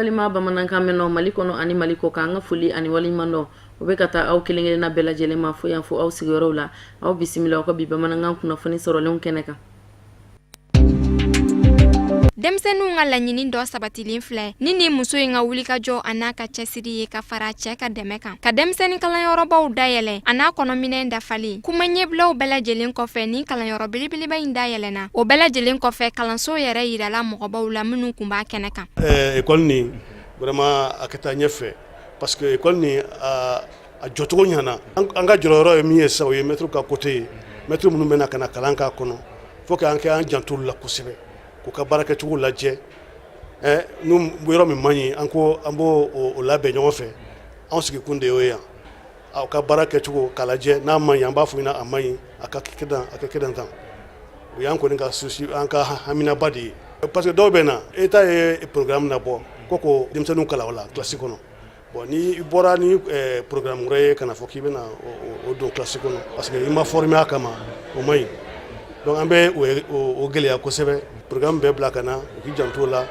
Balima bamanankan mɛnnaw Mali kɔnɔ ani Mali kɔ kan, an ka foli ani waleɲumandɔn, o bɛ ka taa aw kelen-kelenna bɛɛ lajɛlen ma fo yan, fo aw sigiyɔrɔw la. Aw bisimila aw ka bi bamanankan kunnafoni sɔrɔlenw kɛnɛ kan. Denmisɛnninw ka laɲini dɔ sabatilen filɛ ni nin muso in ka wulikajɔ a n'a ka cɛsiri ye, ka fara cɛ ka dɛmɛ kan, ka denmisɛnnin kalanyɔrɔbaw dayɛlɛ a n'a kɔnɔminɛn dafalen. Kuma ɲɛbilaw bɛɛ lajɛlen kɔfɛ, nin kalanyɔrɔ belebeleba in dayɛlɛna. O bɛɛ lajɛlen kɔfɛ, kalanso yɛrɛ yirala mɔgɔbaw la minnu tun b'a kɛnɛ kan. École nin, vraiment, a ka taa ɲɛfɛ, parce que école nin, a jɔcogo ɲɛna. An ka jɔyɔrɔ ye min ye sisan, o ye maître ka côté ye. Maître minnu bɛna ka na kalan k'a kɔnɔ, faut que an kɛ an janto olu la kosɛbɛ, k'u ka baarakɛcogo lajɛ. N'u yɔrɔ min man ɲi, an ko an b'o o labɛn ɲɔgɔn fɛ. Anw sigikun de y'o ye yan. Aw ka baara kɛcogo k'a lajɛ, n'a man ɲi, an b'a fɔ ɲɛna a man ɲi, a ka kɛ tan, a ka kɛ tan. O y'an kɔni ka souci, an ka haminaba de ye, parce que dɔw bɛ na, État ye programme nabɔ ko denmisɛnninw kalan o la classe kɔnɔ. Bon, ni i bɔra ni programme wɛrɛ ye ka na fɔ k'i bɛna o don classe kɔnɔ, parce que i ma formé a kama, o man ɲi. Donc an bɛ o gɛlɛya kosɛbɛ. Programme bɛɛ bila ka na, u k'i janto o la.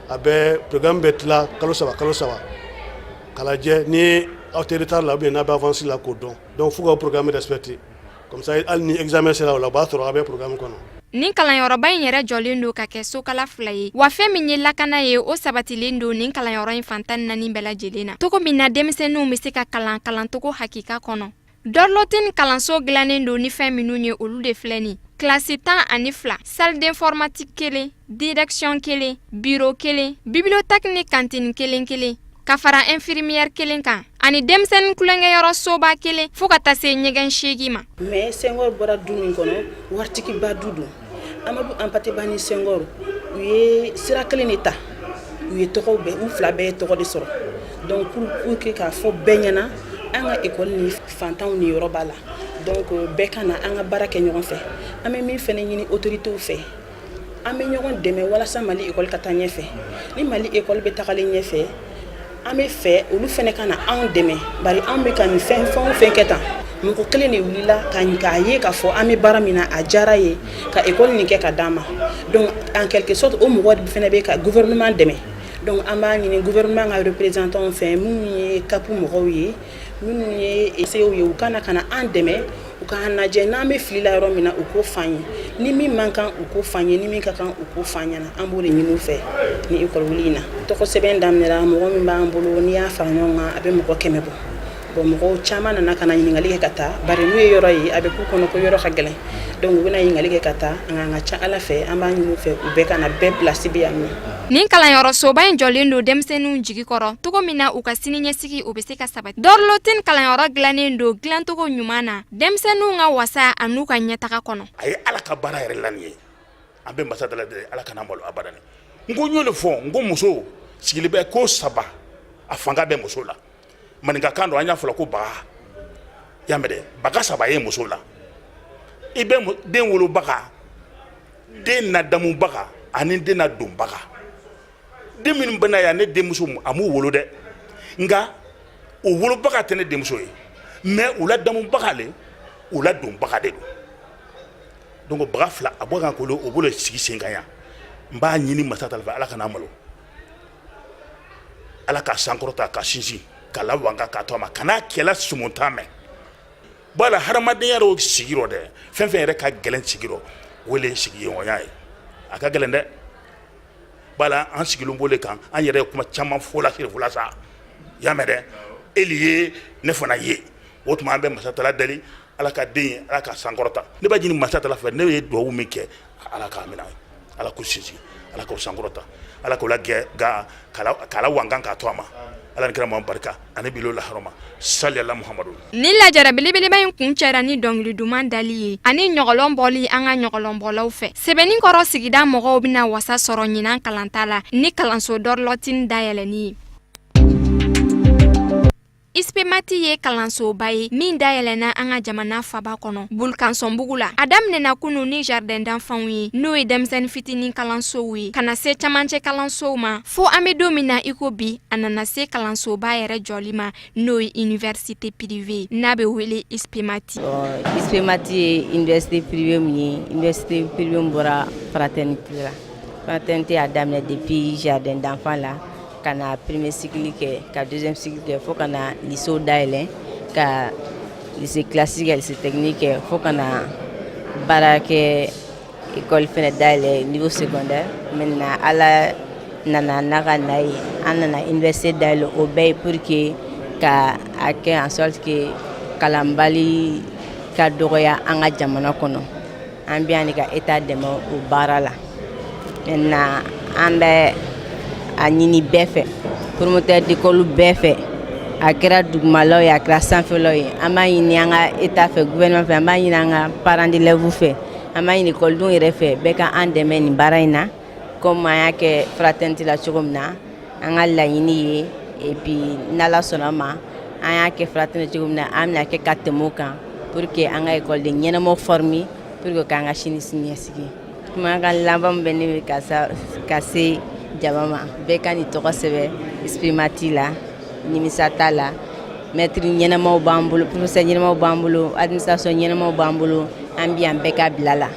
A bɛ programme bɛ tila kalo 3, kalo 3, k'a lajɛ ni aw tɛ retard la ou bien n'a bɛ avance la, k'o dɔn. Donc f'u ka programme respecter, comme ça hali ni examen sera o la, o b'a sɔrɔ aw bɛ programme kɔnɔ. Nin kalanyɔrɔba in yɛrɛ jɔlen don ka kɛ sokala 2 ye wa. Fɛn min ye lakana ye, o sabatilen don nin kalanyɔrɔ in fan 14 bɛɛ lajɛlen na, cogo min na denmisɛnninw bɛ se ka kalan kalancogo hakika kɔnɔ. Dorlotine kalanso dilannen don ni fɛn minnu ye, olu de filɛ nin: kilasi 12, salle d'informatique kelen, direction kelen, bureau kelen, bibliothèque ni cantine kelen kelen, ka fara infirmière kelen kan, ani denmisɛnnin tulonkɛyɔrɔ soba kelen, fo ka taa se ɲɛgɛn 8 ma. Mais Senghor bɔra du min kɔnɔ, waritigiba du don. Amadou Hampâté Bâ ni Senghor, u ye sira kelen de ta, u ye tɔgɔw bɛɛ, u fila bɛɛ ye tɔgɔ de sɔrɔ. Donc pour que k'a fɔ bɛɛ ɲɛna, an ka école ni fantanw ni yɔrɔ b'a la. Donc bɛɛ ka na an ka baara kɛ ɲɔgɔn fɛ. An bɛ min fana ɲini autorités fɛ, an bɛ ɲɔgɔn dɛmɛ walasa Mali école ka taa ɲɛfɛ. Ni Mali école bɛ tagalen ɲɛfɛ, an bɛ fɛ olu fana ka na anw dɛmɛ, bari anw bɛ ka nin fɛn fɛn o fɛn kɛ tan, mɔgɔ kelen de wulila k'a ye k'a fɔ an bɛ baara min na, a diyara ye ka école nin kɛ ka d'an ma. Donc en quelque sorte, o mɔgɔ fana bɛ ka gouvernement dɛmɛ. Donc an b'a ɲini gouvernement ka représentant fɛ, minnu ye CAP mɔgɔw ye, minnu ye CEO ye, u ka na ka na an dɛmɛ, u k'an lajɛ n'an bɛ fili la yɔrɔ min na, u k'o f'an ye. Ni min man kan, u k'o f'an ye, ni min ka kan, u k'o f'an ɲɛna. An b'o de ɲini u fɛ ni école wuli in na. Tɔgɔ sɛbɛn daminɛra, mɔgɔ min b'an bolo, n'i y'a fara ɲɔgɔn kan, a bɛ mɔgɔ 100 bɔ. Bon, mɔgɔw caman nana ka na ɲininkali kɛ ka taa, bari n'u ye yɔrɔ ye, a bɛ k'u kɔnɔ ko yɔrɔ ka gɛlɛn. Donc u bɛna ɲininkali kɛ ka taa, nka an ka ca Ala fɛ, an b'a ɲini u fɛ, u bɛɛ ka na, bɛɛ place bɛ yan nɔ. Nin kalanyɔrɔsoba in jɔlen don denmisɛnninw jigi kɔrɔ, cogo min na u ka sini ɲɛsigi, o bɛ se ka sabati. Dorlotine kalanyɔrɔ dilannen don dilancogo ɲuman na, denmisɛnninw ka wasa a n'u ka ɲɛtaga kɔnɔ. A ye Ala ka baara yɛrɛ la nin ye. An bɛ masa dala deli, Ala kana malo abada. N ko n y'o de fɔ, n ko muso sigilen bɛ ko saba, a fanga bɛ muso la. Maninkakan don, an y'a fɔla ko baga y'a mɛn dɛ. Baga saba ye muso la: i bɛ den wolobaga, den nadamubaga ani den nadonbaga. Den minnu bɛ na yan, ne denmuso a m'u wolo dɛ, nka o wolobaga tɛ ne denmuso ye, mais u ladamubaga le, u ladonbaga de don. Donc baga fila a bɔ kan k'olu o bolo sigi sen kan yan. N b'a ɲini masa ta fɛ, Ala kana malo, Ala ka sankɔrɔta, ka sinsin, ka lawanga, k'a to a ma kana kɛlɛ sumuntan mɛn bala hadamadenya dɔw sigi rɔ dɛ. Fɛn fɛn yɛrɛ ka gɛlɛn sigi rɔ, o le ye sigiɲɔgɔnya ye. A ka gɛlɛn dɛ. Bala an sigilen b'o le kan. An yɛrɛ ye kuma caman fɔ la sirifula sa, y'a mɛn dɛ. E ye ne fana ye. O tuma an bɛ masatala deli, Ala ka den ye, Ala ka sankɔrɔta. Ne b'a ɲini masatala fɛ, ne ye duwawu min kɛ, Ala k'a minɛ, Ala k'o sinsin, Ala k'o sankɔrɔta, Ala k'o la ga k'a la wangan, k'a to a ma. Ala ni kira ma barika ani bilo lahɔrɔma sali ala Muhamadu. Nin lajara belebeleba in kun cɛra ni dɔnkili duman dali ye ani ɲɔgɔlɔn bɔli an ka ɲɔgɔlɔnbɔlaw fɛ. Sɛbɛnni kɔrɔ, sigida mɔgɔw bɛna wasa sɔrɔ ɲinan kalanta la ni kalanso Dorlotine dayɛlɛnni ye. ISPEMATI ye kalansoba ye min dayɛlɛnna an ka jamana faba kɔnɔ, Bulukansɔnbugu la. A daminɛna kunu ni jardin d'enfants ye, n'o ye denmisɛnnin fitinin kalansow ye, ka na se camancɛ kalansow ma, fo an bɛ don min na i ko bi, a nana se kalansoba yɛrɛ jɔli ma, n'o ye université privée n'a bɛ wele ISPEMATI. ISPEMATI ye université privée min ye, université privée min bɔra fraternité la. Fraternité y'a daminɛ depuis jardin d'enfants la. Ka na premier cycle kɛ, ka deuxième cycle kɛ, fo ka na lycée dayɛlɛ, ka lycée classique kɛ, lycée technique kɛ, fo ka na baara kɛ, école fɛnɛ dayɛlɛ niveau secondaire. Maintenant, Ala nana n'a ka na ye, an nana université dayɛlɛ. O bɛɛ ye pour que ka a kɛ en sorte que kalanbali ka dɔgɔya an ka jamana kɔnɔ. An bɛ yan de ka État dɛmɛ o baara la. Maintenant, an bɛ a ɲini bɛɛ fɛ, promoteur d'école bɛɛ fɛ, a kɛra dugumalaw ye, a kɛra sanfɛlaw ye, an b'a ɲini an ka État fɛ, gouvernement fɛ, an b'a ɲini an ka parents d'élèves fɛ, an b'a ɲini ekɔlidenw yɛrɛ fɛ, bɛɛ ka an dɛmɛ nin baara in na, comme an y'a kɛ fraternité la cogo min na. An ka laɲini ye, et puis n'Ala sɔnna ma, an y'a kɛ fraternité cogo min na, an bɛna kɛ ka tɛmɛ o kan pour que an ka ekɔliden ɲɛnamaw former pour que k'an ka sini siniɲɛsigi. Kumakan laban min bɛ ne ka ka se jama ma, bɛɛ ka nin tɔgɔ sɛbɛn ISPEMATH la, nimisa t'a la. Maître ɲɛnamaw b'an bolo, professeur ɲɛnamaw b'an bolo, administration ɲɛnamaw b'an bolo. An bɛ yan, bɛɛ ka bila la.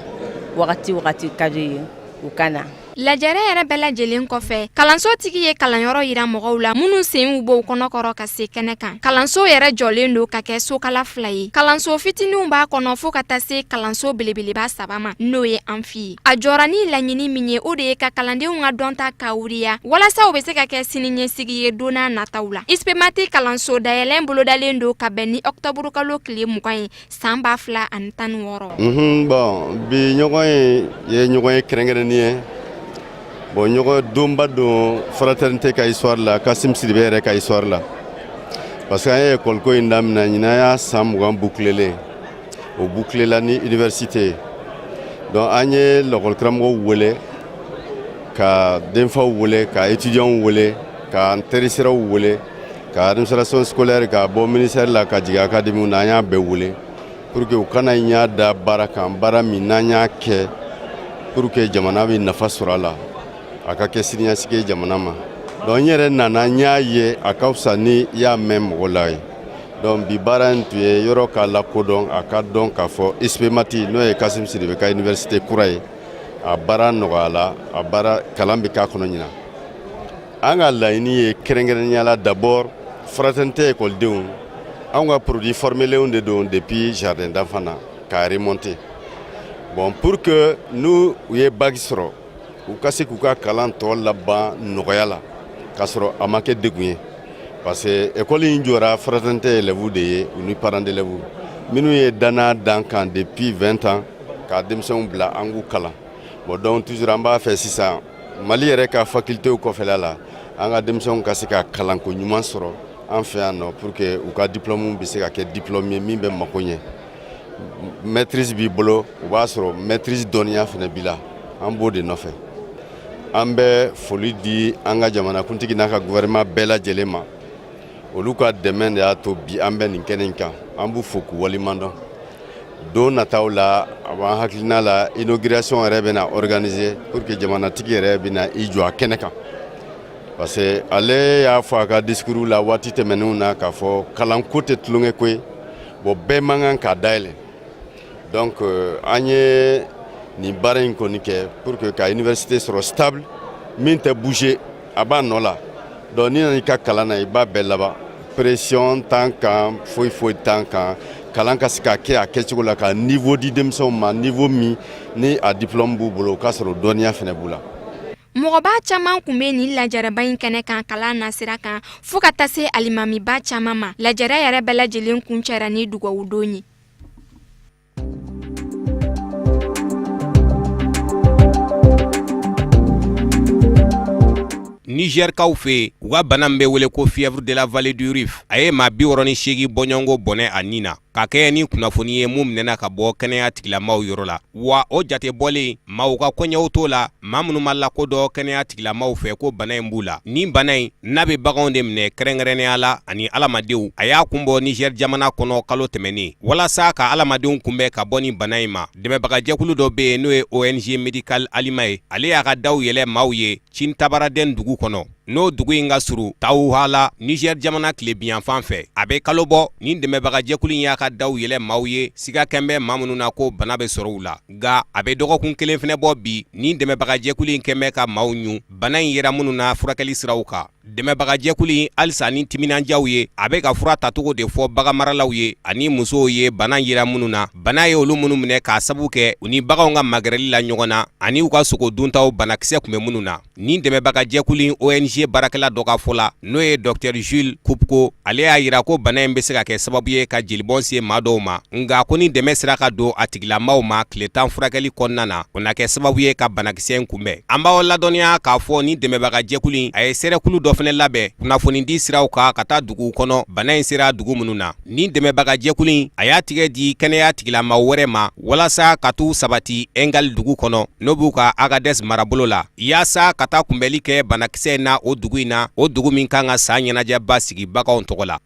Wagati wagati ka di ye, u ka na. Lajɛrɛ yɛrɛ bɛɛ lajɛlen kɔfɛ, kalanso tigi ye kalanyɔrɔ yira mɔgɔw la minnu sen y'u bɔ u kɔnɔkɔrɔ ka se kɛnɛ kan. Kalanso yɛrɛ jɔlen don ka kɛ sokala fila ye. Kalanso fitininw b'a kɔnɔ fɔɔ ka taa se kalanso belebeleba saba ma, n'o ye amphi ye. A jɔra ni laɲini min ye, o de ye ka kalandenw ka dɔnta ka wuriya walasa u bɛ se ka kɛ sini ɲɛsigi ye don n'a nataw la. ISPEMATH kalanso dayɛlɛn bolodalen don ka bɛn ni ɔkutɔburukalo tile 20 ye, san 2016. Bon, bi ɲɔgɔn ye ye ɲɔgɔn ye kɛrɛnkɛrɛnnen ye. Bon, ɲɔgɔn donba don fraternité ka histoire la, Kasim Sidibe yɛrɛ ka histoire la, parce que an ye école ko in daminɛ, ɲinan y'a san 20 bouclelen, o bouclela ni université ye. Donc an ye lakɔli karamɔgɔw wele, ka denfaw wele, ka étudiants wele, ka an terisiraw wele, ka administration scolaire, ka bɔ ministère la ka jigin académie na, an y'a bɛɛ wele pour que u kana ɲa da baara kan, baara min n'an y'a kɛ pour que jamana bɛ nafa sɔrɔ a la, a ka kɛ siniɲɛsigi ye jamana ma. Donc n yɛrɛ nana, n y'a ye a ka fisa ni i y'a mɛn mɔgɔ la ye. Donc bi baara in tun ye yɔrɔ k'a lakodɔn, a ka dɔn k'a fɔ ISPEMATH, n'o ye Kasim Sidibe ka université kura ye, a baara nɔgɔyala, a baara kalan bɛ k'a kɔnɔ ɲinan. An ka laɲini ye kɛrɛnkɛrɛnnenya la, d'abord fraternité ekɔlidenw, anw ka produit formelenw de don depuis jardin d'enfant na k'a remonter. Bon, pour que n'u u ye bac sɔrɔ, u ka se k'u ka kalan tɔ laban nɔgɔya la k'a sɔrɔ a ma kɛ degun ye, parce que école in jɔra fraternité élèves de ye, u ni parents d'élèves minnu ye danaya dan kan depuis 20 ans ka denmisɛnw bila an k'u kalan. Bon, donc toujours an b'a fɛ sisan, Mali yɛrɛ ka facultéw kɔfɛla la, an ka denmisɛnw ka se ka kalanko ɲuman sɔrɔ an fɛ yan nɔ, pour que u ka diplôme bɛ se ka kɛ diplôme ye min bɛ mako ɲɛ. Maîtrise b'i bolo, o b'a sɔrɔ maîtrise dɔnniya fana b'i la. An b'o de nɔfɛ. An bɛ foli di an ka jamanakuntigi n'a ka gouvernement bɛɛ lajɛlen ma. Olu ka dɛmɛ de y'a to bi an bɛ nin kɛnɛ in kan. An b'u fo k'u waleɲuman dɔn. Don nataw la, a b'an hakilina la, inauguration yɛrɛ bɛna organiser pour que jamanatigi yɛrɛ bɛna i jɔ a kɛnɛ kan, parce que ale y'a fɔ a ka discours la waati tɛmɛnenw na k'a fɔ kalanko tɛ tulonkɛ ko ye. Bon, bɛɛ man kan k'a dayɛlɛ. Donc an ye nin baara in kɔni kɛ pour que ka université sɔrɔ stable min tɛ bouger, a b'a nɔ la. Donc n'i nana i ka kalan na, i b'a bɛɛ laban, pression t'an kan, foyi foyi t'an kan. Kalan ka se ka kɛ a kɛcogo la, ka niveau di denmisɛnw ma, niveau min ni a diplôme b'u bolo, o k'a sɔrɔ dɔnniya fana b'u la. Mɔgɔba caman kun bɛ nin lajɛrɛba in kɛnɛ kan kalan nasira kan, fɔɔ ka taa se alimamiba caman ma. Lajɛrɛ yɛrɛ bɛɛ lajɛlen kun cɛra ni dugawudon ye. Nizɛrikaw fɛ yen, u ka bana min bɛ wele ko fièvre de la vallée du Rift, a ye maa 68 bɔɲɔgɔnko bɔnɛ a ni na, ka kɛɲɛ ni kunnafoni ye mun minɛna ka bɔ kɛnɛya tigilamaw yɔrɔ la. Wa o jate bɔlen, maaw ka koɲɛw t'o la, maa minnu ma lakodɔn kɛnɛya tigilamaw fɛ ko bana in b'u la. Nin bana in n'a bɛ baganw de minɛ kɛrɛnkɛrɛnnenya la ani alamadenw, a y'a kun bɔ Nizɛri jamana kɔnɔ kalo tɛmɛnen. Walasa ka alamadenw kunbɛn ka bɔ nin bana in ma, dɛmɛbagajɛkulu dɔ bɛ yen n'o ye ONG Medical Alima ye, ale y'a ka daw yɛlɛ maaw ye Cintabaradɛn dugu kɔnɔ. N'o dugu in ka surun Tahoua la, Niger jamana tilebinyanfan fɛ. A bɛ kalo bɔ, nin dɛmɛbagajɛkulu in y'a ka daw yɛlɛ maaw ye, siga kɛn bɛ maa minnu na ko bana bɛ sɔrɔ u la. Nka a bɛ dɔgɔkun kelen fɛnɛ bɔ bi, nin dɛmɛbagajɛkulu in kɛn bɛ ka maaw ɲun bana in yera minnu na furakɛli siraw kan. Dɛmɛbagajɛkulu in halisa ni timinandiyaw ye, a bɛ ka fura tacogo de fɔ baganmaralaw ye ani musow ye bana yera minnu na. Bana ye olu minnu minɛ k'a sabu kɛ u ni baganw ka magɛrɛli la ɲɔgɔn na ani u ka sogo duntaw banakisɛ tun bɛ minnu na. Nin dɛmɛbagajɛkulu in ONG baarakɛla dɔ ka fɔ la, n'o ye Docteur Jules Koupko, ale y'a jira ko bana in bɛ se ka kɛ sababu ye ka jelibɔn se maa dɔw ma, nka ko ni dɛmɛ sera ka don a tigilamaaw ma tile 10 furakɛli kɔnɔna na, o na kɛ sababu ye ka banakisɛ in kunbɛn. An b'aw ladɔnniya k'a fɔ nin dɛmɛbagajɛkulu in, a ye sɛrɛkulu dɔ fana labɛn kunnafonidi siraw kan ka taa duguw kɔnɔ bana in sera dugu minnu na. Nin dɛmɛbagajɛkulu in, a y'a tigɛ di kɛnɛya tigilamaa wɛrɛ ma walasa ka t'u sabati Ingal dugu kɔnɔ, n'o b'u ka Agadez marabolo la, yaasa ka taa kunbɛli kɛ banakisɛ in na o dugu in na, o dugu min kan ka san ɲɛnajɛba sigi baganw tɔgɔ la.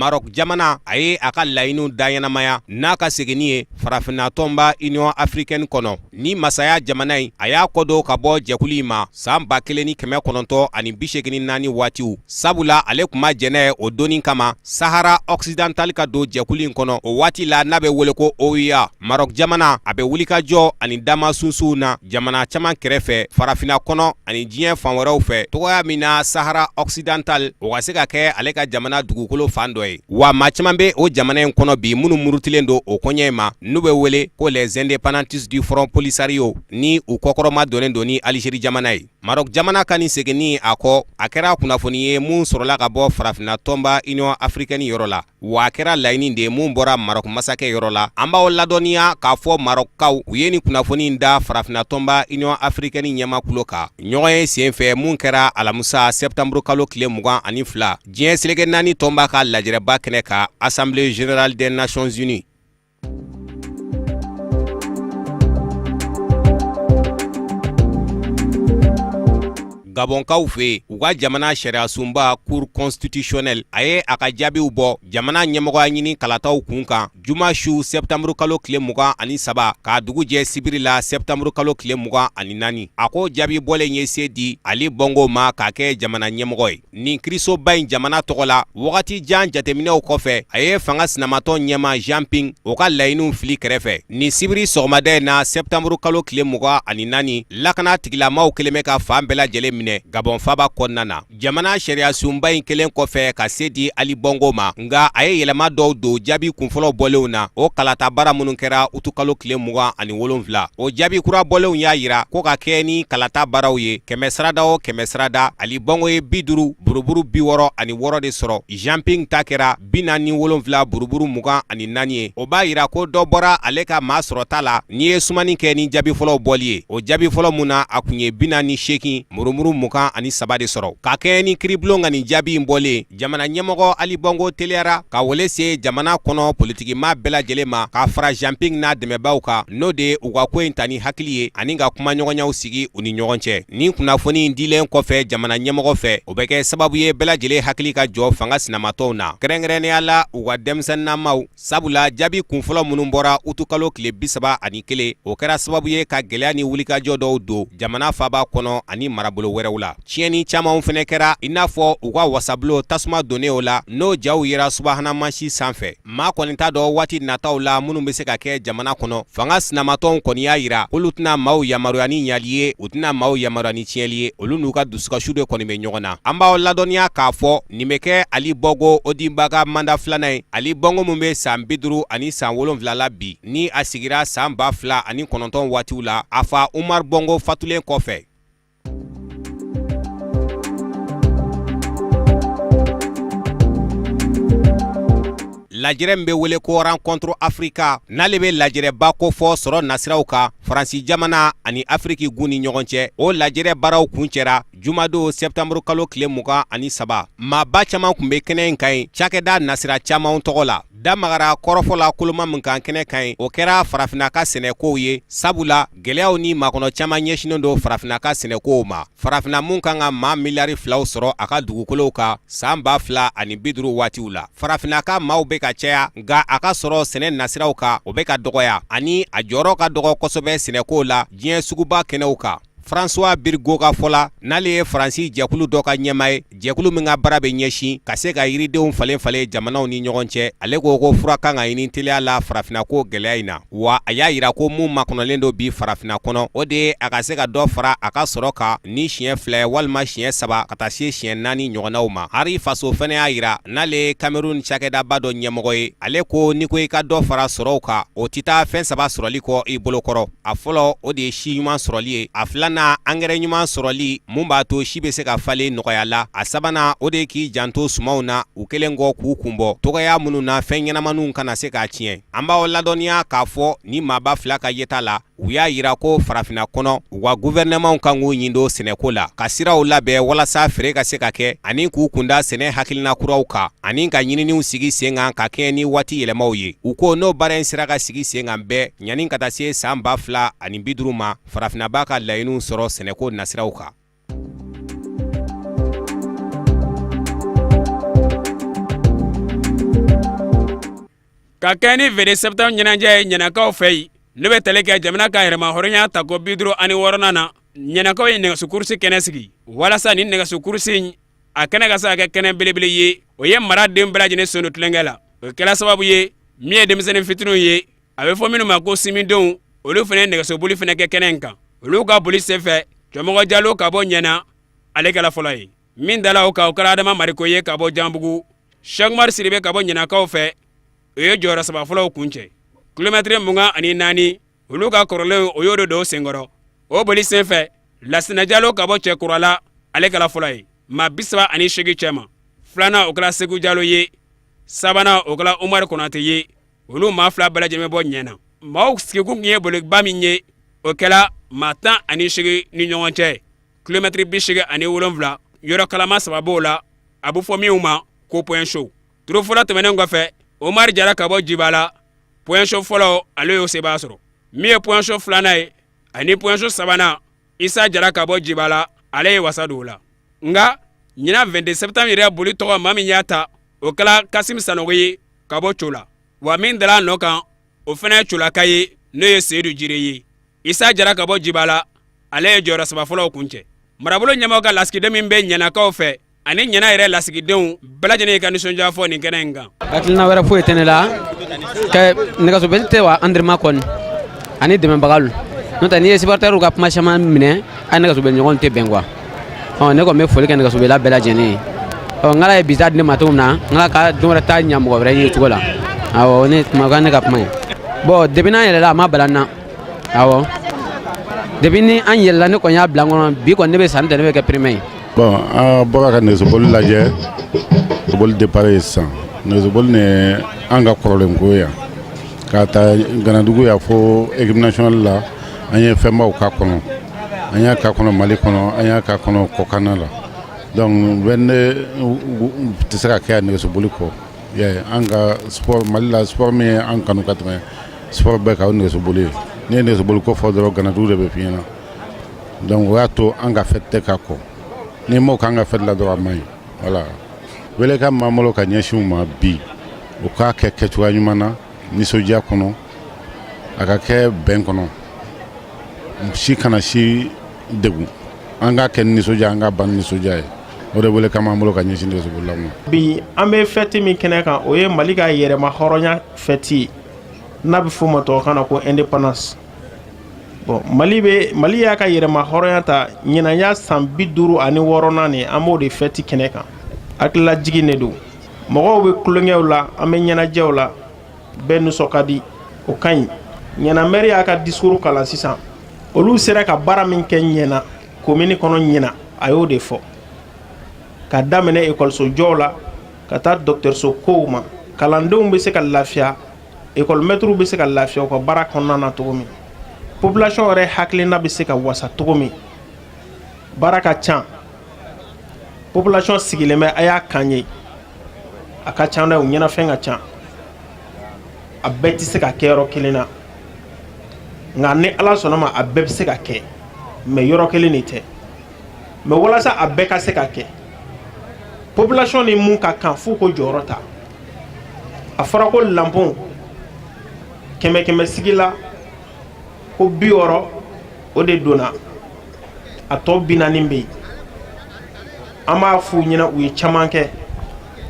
Maroc jamana, a ye a ka laɲiniw daɲɛnamaya n'a ka seginni ye farafinna tɔnba Union africaine kɔnɔ. Ni masaya jamana in, a y'a kɔdon ka bɔ jɛkulu in ma san 1984 waatiw, sabula ale tun ma jɛn n'a ye o donni kama Sahara occidental ka don jɛkulu in kɔnɔ o waati la n'a bɛ wele ko OUA. Maroc jamana, a bɛ wulikajɔ ani damasunsunw na jamana caman kɛrɛfɛ farafinna kɔnɔ ani diɲɛ fan wɛrɛw fɛ, cogoya min na Sahara occidental o ka se ka kɛ ale ka jamana dugukolo fan dɔ ye. Wa maa caman bɛ o jamana in kɔnɔ bi minnu murutilen don o koɲɛ in ma, n'u bɛ wele ko les indépendantistes du Front Polisario, ni u kɔkɔrɔma donnen don ni Algérie jamana ye. Maroc jamana ka nin seginni a kɔ, a kɛra kunnafoni ye mun sɔrɔla ka bɔ farafinna tɔnba Union africaine yɔrɔ la, wa a kɛra laɲini de ye mun bɔra Maroc masakɛ yɔrɔ la. An b'aw ladɔnniya k'a fɔ Marockaw, u ye nin kunnafoni in da farafinna tɔnba Union africaine ɲɛmaa tulo kan ɲɔgɔnye senfɛ mun kɛra alamisa septembre kalo tile 22 diɲɛ seleke naani tɔnba ka lajɛrɛba kɛnɛ kan, Assemblée générale des Nations Unies. Gabɔnkaw fɛ yen, u ka jamana sariyasunba Cour constitutionnelle, a ye a ka jaabiw bɔ jamana ɲɛmɔgɔya ɲini kalataw kun kan juma su septembre kalo tile 23 k'a dugu jɛ sibiri la septembre kalo tile 24. A ko jaabi bɔlen ye se di Ali Bongo ma k'a kɛ jamana ɲɛmɔgɔ ye. Nin kirisoba in jamana tɔgɔ la, wagati jan jateminɛw kɔfɛ, a ye fanga sinamatɔn ɲɛmaa Jean Ping o ka laɲiniw fili kɛrɛfɛ. Nin sibiri sɔgɔmada in na septembre kalo tile 24, lakana tigilamaw kɛlen bɛ ka fan bɛɛ lajɛlen minɛ Gabɔn faaba kɔnɔna na. Jamana sariyasunba in kɛlen kɔfɛ ka se di Ali Bongo ma, nka a ye yɛlɛma dɔw don jaabi kunfɔlɔ bɔlenw na, o kalata baara minnu kɛra utukalo tile 27. O jaabi kura bɔlenw y'a jira ko ka kɛɲɛ ni kalata baaraw ye, kɛmɛ sarada o kɛmɛ sarada, Ali Bongo ye 50 buruburu 66 de sɔrɔ, Jean Ping ta kɛra 47 buruburu 24 ye. O b'a jira ko dɔ bɔra ale ka maa sɔrɔta la n'i ye sumani kɛ ni jaabi fɔlɔw bɔli ye. O jaabi fɔlɔ mun na, a kun ye 48 murumuru 23 de sɔrɔ. Ka kɛɲɛ ni kiribulon ka nin jaabi in bɔlen, jamana ɲɛmɔgɔ Ali Bongo teliyara ka wele se jamana kɔnɔ politikimaa bɛɛ lajɛlen ma ka fara Jean Ping n'a dɛmɛbaaw kan, n'o de ye u ka ko in ta ni hakili ye ani ka kumaɲɔgɔnyaw sigi u ni ɲɔgɔn cɛ. Nin kunnafoni in dilen kɔfɛ jamana ɲɛmɔgɔ fɛ, o bɛ kɛ sababu ye bɛɛ lajɛlen hakili ka jɔ fanga sinamatɔnw na, kɛrɛnkɛrɛnnenya la u ka denmisɛnninnamaw, sabula jaabi kunfɔlɔ minnu bɔra utukalo tile 31, o kɛra sababu ye ka gɛlɛya ni wulikajɔ dɔw don jamana faaba kɔnɔ ani marabolo wɛrɛw la. Tiɲɛni camanw fɛnɛ kɛra, i n'a fɔ u ka wasabulon tasuma donnen o la, n'o jaw yera subahana mansin sanfɛ. Maa kɔni t'a dɔn waati nataw la minnu bɛ se ka kɛ jamana kɔnɔ. Fanga sinamatɔnw kɔni y'a jira k'olu tɛna maaw yamaruya ni ɲali ye, u tɛna maaw yamaruya ni tiɲɛli ye. Olu n'u ka dusukasiw de kɔni bɛ ɲɔgɔn na. An b'aw ladɔnniya k'a fɔ nin bɛ kɛ Ali Bongo Ondimba ka manda filanan ye. Ali Bongo min bɛ san 50 ani san 7 la bi, ni a sigira san 2009 waatiw la, a fa Umar Bongo fatulen kɔfɛ. Lajɛrɛ min bɛ wele ko Rencontre Africa, n'ale bɛ lajɛrɛba kofɔ sɔrɔ nasiraw kan. Faransi jamana ani Afiriki gun ni ɲɔgɔn cɛ. O lajɛrɛ baaraw kuncɛra jumadon sɛptanburu kalo tile 23. Maaba caman tun bɛ kɛnɛ in kan yen, cakɛda nasira camanw tɔgɔ la. Da magara kɔrɔfɔ la koloma min kan kɛnɛ kan yen, o kɛra farafinna ka sɛnɛkow ye, sabula gɛlɛyaw ni makɔnɔ caman ɲɛsinnen don farafinna ka sɛnɛkow ma. Farafinna mun kan ka maa miliyari 2 sɔrɔ a ka dugukolow kan san 2050 waatiw la. Farafinna ka maaw bɛ ka caya, nka a ka sɔrɔ sɛnɛ nasiraw kan, o bɛ ka dɔgɔya, ani a jɔyɔrɔ ka dɔgɔ kosɛbɛ sɛnɛkow la diɲɛ suguba kɛnɛw kan. François Birgo ka fɔ la, n'ale ye Faransi jɛkulu dɔ ka ɲɛmaa ye, jɛkulu min ka baara bɛ ɲɛsin ka se ka yiridenw falen falen jamanaw ni ɲɔgɔn cɛ, ale ko ko fura kan ka ɲini teliya la farafinna ko gɛlɛya in na. Wa a y'a yira ko mun makɔnɔlen don bi farafinna kɔnɔ, o de ye a ka se ka dɔ fara a ka sɔrɔ kan ni siɲɛ 2 walima siɲɛ 3 ka taa se siɲɛ 4 ɲɔgɔnnaw ma. Hari Faso fɛnɛ y'a yira, n'ale ye Cameroun cakɛdaba dɔ ɲɛmɔgɔ ye, ale ko n'i ko i ka dɔ fara sɔrɔw kan, o tɛ taa fɛn 3 sɔrɔli kɔ i bolokɔrɔ. A fɔlɔ, o de ye si ɲuman sɔrɔli ye. A filanan, angɛrɛ ɲuman sɔrɔli mun b'a to si bɛ se ka falen nɔgɔya la. A sabanan, o de ye k'i janto sumanw na u kɛlen kɔ k'u kunbɔ togoya minnu na fɛn ɲɛnamaniw kana se k'a tiɲɛ. An b'aw ladɔnniya k'a fɔ ni maaba fila ka yeta la, u y'a yira ko farafinna kɔnɔ, u ka guvɛrɛnɛmanw kan k'u ɲin don sɛnɛko la, ka siraw labɛn walasa feere ka se ka kɛ, ani k'u kunda sɛnɛ hakilina kuraw kan, ani ka ɲininiw sigi sen kan ka kɛɲɛ ni waati yɛlɛmaw ye. U ko n'o baara in sera ka sigi sen kan bɛɛ yanni ka taa se san 2050 ma, farafinna b'a ka laɲiniw sɔrɔ sɛnɛko nasiraw kan. Ka kɛɲɛ ni 22 septembre ɲɛnajɛ ye ɲɛnakaw fɛ yen, n'o bɛ tali kɛ jamana ka yɛrɛmahɔrɔnya tako 56nan na, ɲɛnakaw ye nɛgɛso kurusi kɛnɛ sigi walasa ni nɛgɛso kurusi in a kɛnɛ ka se ka kɛ kɛnɛ belebele ye, o ye mara den bɛɛ lajɛlen sen don tulonkɛ la. O kɛla sababu ye min ye denmisɛnnin fitininw ye, a bɛ fɔ minnu ma ko simidenw, olu fana ye nɛgɛsoboli fana kɛ kɛnɛ in kan. Olu ka boli senfɛ, Cɔmɔgɔ Jalo ka bɔ Ɲɛna, ale kɛla fɔlɔ ye. Min dala o kan, o kɛra Adama Mariko ye ka bɔ Janbugu. Sɛkumari Siribe ka bɔ Ɲɛnakaw fɛ, o ye jɔyɔrɔ saba fɔlɔw kuncɛ. Kilomɛtiri 24, olu ka kɔrɔlenw, o y'o de don senkɔrɔ. O boli senfɛ, Lasinɛ Jalo ka bɔ Cɛkurala, ale kɛla fɔlɔ ye maa 38 cɛma. Filanan, o kɛla Segu Jalo ye. Sabanan, o kɛla Umaru Konate ye. Olu maa fila bɛɛ lajɛlen bɛ bɔ Ɲɛna. Maaw sigikun tun ye boliba min ye, o kɛla maa 18 ni ɲɔgɔn cɛ, kilomɛtiri 87, yɔrɔ kalama saba b'o la, a bɛ fɔ minw ma ko point chaud. Turu fɔlɔ tɛmɛnen kɔfɛ, Omar Jara ka bɔ Jibala, point chaud fɔlɔ, ale y'o sebaa sɔrɔ. Min ye point chaud filanan ye ani point chaud sabanan, Isa Jara ka bɔ Jibala, ale ye wasa don o la. Nka ɲinan 22 septembre yɛrɛ boli tɔgɔ, maa min y'a ta, o kɛla Kasim Sanogo ye ka bɔ Cola. Wa min dala a nɔ kan, o fana ye Colaka ye, n'o ye Seyidu Jire ye. Isa Jara ka bɔ Jibala, ale ye jɔyɔrɔ saba fɔlɔw kuncɛ. Marabolo ɲɛmɔgɔ ka lasigiden min bɛ Ɲɛnakaw fɛ ani Ɲɛna yɛrɛ lasigidenw bɛɛ lajɛlen y'i ka nisɔndiya fɔ nin kɛnɛ in kan. Hakilina wɛrɛ foyi tɛ ne la ka nɛgɛsoboli tɛ wa entraînement kɔni ani dɛmɛbagalu, n'o tɛ n'i ye supporterw ka kuma caman minɛ, a nɛgɛsoboli ɲɔgɔn tɛ bɛn quoi. Ɔ ne kɔni bɛ foli kɛ nɛgɛsobolila bɛɛ lajɛlen ye. Ɔ n ala ye bi ta di ne ma cogo min na, n ala ka don wɛrɛ ta ɲa mɔgɔ wɛrɛ ye cogo la. Awɔ, ne kuma ne ka kuma ye. Bon, depuis n'an yɛlɛla, a ma bala n na. Awɔ, depuis ni an yɛlɛla, ne kɔni y'a bila n kɔnɔ bi kɔni ne bɛ san tɛ, ne bɛ kɛ premier ye. Bon, an bɔra ka nɛgɛsoboli lajɛ, boli départ ye sisan. Nɛgɛsoboli nin ye an ka kɔrɔlen ko ye yan, k'a ta Ganadugu yan fo équipe nationale la. An ye fɛnbaw k'a kɔnɔ, an y'a k'a kɔnɔ Mali kɔnɔ, an y'a k'a kɔnɔ kɔkanna la. Donc 22 tɛ se ka kɛ nɛgɛsoboli kɔ. An ka sport Mali la, sport min ye an kanu ka tɛmɛ sport bɛɛ kan, o nɛgɛsoboli ye. N'i ye nɛgɛsoboli ko fɔ dɔrɔn, Ganadugu de bɛ f'i ɲɛna. Donc o y'a to an ka fête tɛ k'a kɔ. N'i m'o k'an ka fête la dɔrɔn, a man ɲi. Voilà, welekan min b'an bolo ka ɲɛsin u ma bi, u k'a kɛ kɛcogoya ɲuman na, nisɔndiya kɔnɔ, a ka kɛ bɛn kɔnɔ, si kana si degun. An k'a kɛ nisɔndiya, an ka ban nisɔndiya ye. O de welekan b'an bolo ka ɲɛsin nɛgɛsobolilaw ma. Bi an bɛ fête min kɛnɛ kan, o ye Mali ka yɛrɛma hɔrɔnya fête ye, n'a bɛ f'o ma tubabukan na ko indépendance. Bon, Mali bɛ, Mali y'a ka yɛrɛma hɔrɔnya ta ɲinan y'a san 56nan nin, an b'o de fête kɛnɛ kan. Hakililajigin de don, mɔgɔw bɛ tulonkɛw la, an bɛ ɲɛnajɛw la, bɛɛ nisɔn ka di, o ka ɲi. Ɲɛna maire y'a ka discours kalan sisan, olu sera ka baara min kɛ Ɲɛna commune kɔnɔ ɲinan, a y'o de fɔ, ka daminɛ ekɔliso jɔw la ka taa dɔgɔtɔrɔso kow ma, kalandenw bɛ se ka lafiya, ekɔlimɛtiriw bɛ se ka lafiya u ka baara kɔnɔna na cogo min. Population yɛrɛ hakilina bɛ se ka wasa cogo min, baara ka ca, population sigilen bɛ, a y'a kan ye, a ka ca dɛ, u ɲɛnafɛn ka ca, a bɛɛ tɛ se ka kɛ yɔrɔ kelen na. Nka ni Ala sɔnna ma, a bɛɛ bɛ se ka kɛ, mais yɔrɔ kelen de tɛ. Mais walasa a bɛɛ ka se ka kɛ, population ni mun ka kan, f'u ko jɔyɔrɔ ta. A fɔra ko lanpon 100 100 sigi la, ko 60 o de donna, a tɔ 40 bɛ yen. An b'a f'u ɲɛna, u ye caman kɛ,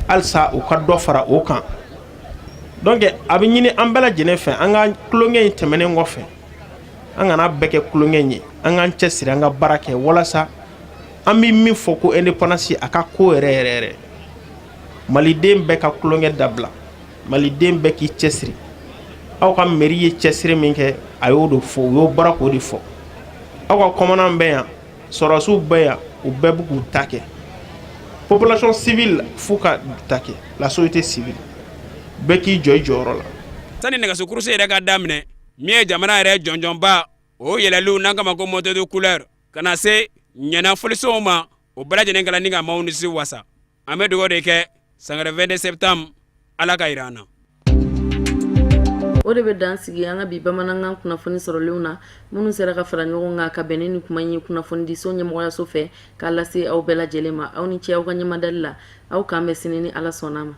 halisa u ka dɔ fara o kan. Donc a bɛ ɲini an bɛɛ lajɛlen fɛ, an ka tulonkɛ in tɛmɛnen kɔfɛ, an kana bɛɛ kɛ tulonkɛ in ye, an k'an cɛsiri, an ka baara kɛ, walasa an bɛ min fɔ ko indépendance, a ka ko yɛrɛ yɛrɛ yɛrɛ, maliden bɛɛ ka tulonkɛ dabila, maliden bɛɛ k'i cɛsiri. Aw ka mairie ye cɛsiri min kɛ, a y'o de fɔ, u y'o baara k'o de fɔ. Aw ka commandant bɛ yan, sɔrɔdasiw bɛ yan, u bɛɛ bɛ k'u ta kɛ. Population civile, f'u ka ta kɛ, la société civile, bɛɛ k'i jɔ i jɔyɔrɔ la. Sani nɛgɛso kurusi yɛrɛ ka daminɛ, min ye jamana yɛrɛ jɔnjɔnba o yɛlɛliw n'an k'a ma ko montée de couleur, ka na se ɲɛna folisow ma, o bɛɛ lajɛlen kɛla ni ka maaw nisi wasa. An bɛ dugawu de kɛ san wɛrɛ 22 septembre, Ala ka yira an na. O de bɛ dan sigi an ka bi bamanankan kunnafoni sɔrɔlenw na, minnu sera ka fara ɲɔgɔn kan ka bɛn ni kuma ye kunnafonidiso ɲɛmɔgɔyaso fɛ k'a lase aw bɛɛ lajɛlen ma. Aw ni ce aw ka ɲɛmadali la. Aw k'an bɛn sini ni Ala sɔnna ma.